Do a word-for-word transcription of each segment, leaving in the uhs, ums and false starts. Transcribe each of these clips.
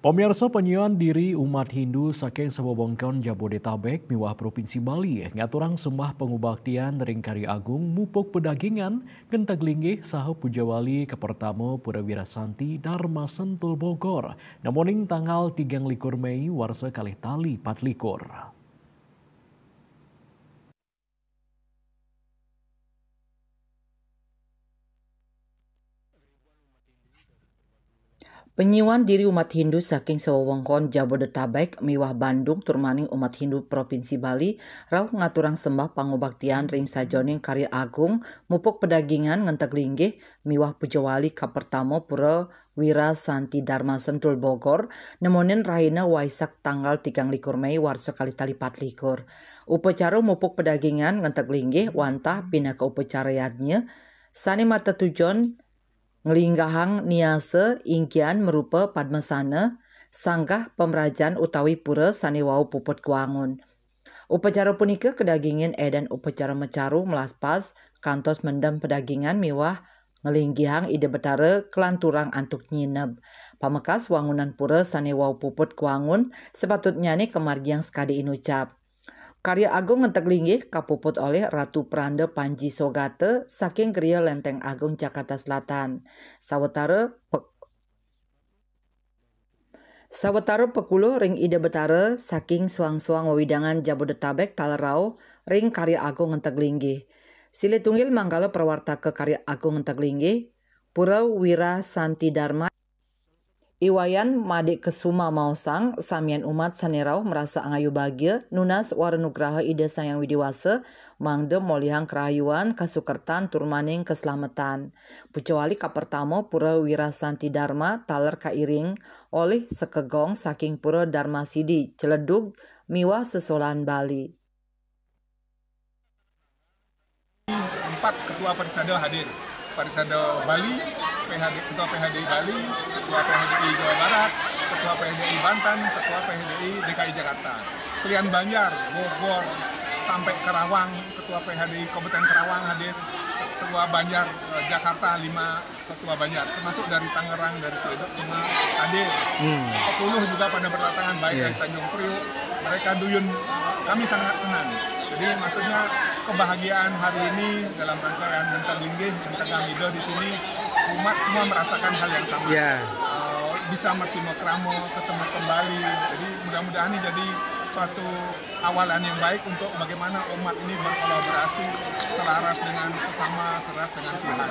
Pamirsa, penyuan diri umat Hindu saking sawewengkon Jabodetabek miwah Provinsi Bali ngaturang sembah pangubaktian ring Karya Agung mupuk pedagingan ngenteg linggih saha pujawali kapertama Pura Wirasanti Dharma Sentul Bogor, nemoning tanggal tigang likur Mei warsa kalih tali patlikur. Penyiwan diri umat Hindu saking sawewengkon Jabodetabek miwah Bandung turmaning umat Hindu Provinsi Bali rauh ngaturang sembah pangubaktian ring sajoning Karya Agung mupuk pedagingan ngenteg linggih miwah pujawali kapertama Pura Wira Santi Dharma Sentul Bogor, nemonin rahina Waisak tanggal tigang likur Mei warsa kalih tali patlikur. Upacara mupuk pedagingan ngenteg linggih wantah pinaka upacara yadnya, sane matetujon nglinggahang niasa inggian marupa padmasana, sanggah pamrajan utawi pura sane wau puput kuangun. Upacara punika kadagingin eden upacara macaru melaspas kantos mendem pedagingan miwah nglinggihang Ida Betara kalanturang antuk nyineb. Pamekas wangunan pura sane wau puput kuangun sepatutnyane kamargiang sakadi inucap. Karya Agung ngenteg linggih kapuput olih Ratu Pranda Panji Sogata saking Griya Lenteng Agung Jakarta Selatan. Sawetara pe-, sawetara pekuluh ring Ida Betara saking suang-suang wewidangan Jabodetabek taler rauh ring Karya Agung ngenteg linggih. Silih tunggil manggala prawartaka Karya Agung ngenteg linggih, Pura Wira Santi Dharma. I Wayan Made Kesuma maosang, samian umat sane rauh marasa angayu bagia, nunas waranugraha Ida Sang Hyang Widi Wasa, mangda molihang karahayuan, kasukertan, turmaning kaslametan. Pujawali kapertama Pura Wirasanti Dharma taler kairing olih seka gong saking Pura Dharma Sidi, Celedug, miwah sesolahan Bali. Empat ketua parisada hadir. Parisada Bali, P H D, ketua P H D I Bali, ketua P H D I Jawa Barat, ketua P H D I Banten, ketua P H D I D K I Jakarta. Kelian Banjar, Bogor, sampai Karawang, ketua P H D I Kabupaten Karawang hadir, ketua Banjar, eh, Jakarta lima ketua Banjar, termasuk dari Tangerang, dari Ciledug semua hadir. Hmm. Sepuluh juga pada berdatangan, baik, iya, dari Tanjung Priuk. Mereka duyun, kami sangat senang. Jadi maksudnya kebahagiaan hari ini dalam rangkaian Ngenteg Linggih, Ngenteg Amido di sini, umat semua merasakan hal yang sama. Ya. Eh, bisa marsima krama, ketemu kembali. Jadi mudah-mudahan ini jadi suatu awalan yang baik untuk bagaimana umat ini berkolaborasi selaras dengan sesama, selaras dengan Tuhan.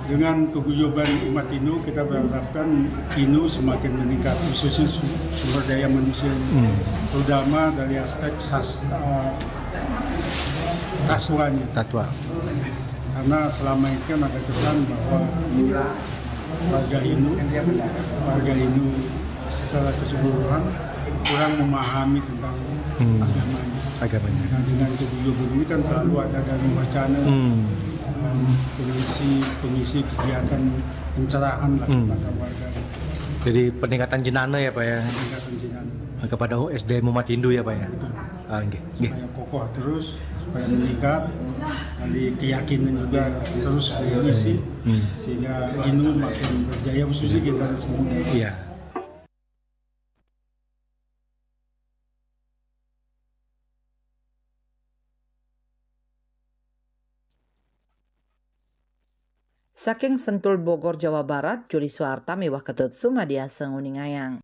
Dengan keguyuban umat Hindu, kita berharapkan Hindu semakin meningkat, khususnya su-, sumber daya manusia, hmm, terutama dari aspek sas-, eh, saswanya. Tatwa. Karena selama ini kan ada kesan bahwa warga Hindu, warga Hindu secara keseluruhan kurang memahami tentang, hmm, agamanya. Agamanya. Nah, dengan keguyuban ini kan selalu ada dalam wacana, hmm, em, pengisi, pengisi kegiatan pencerahan lah, hmm, kepada warga. Jadi peningkatan jenana ya, Pak, ya? Peningkatan jenana. Kepada S D M umat Hindu ya, Pak, ya? Betul. Ah, nggih, nggih. Supaya kokoh terus, supaya meningkat, dari keyakinan juga terus diisi, hmm, sehingga Hindu makin berjaya, khususnya generasi muda. Iya. Saking Sentul Bogor, Jawa Barat, Juli Suarta miwah Ketut Sumadiasa nguningayang.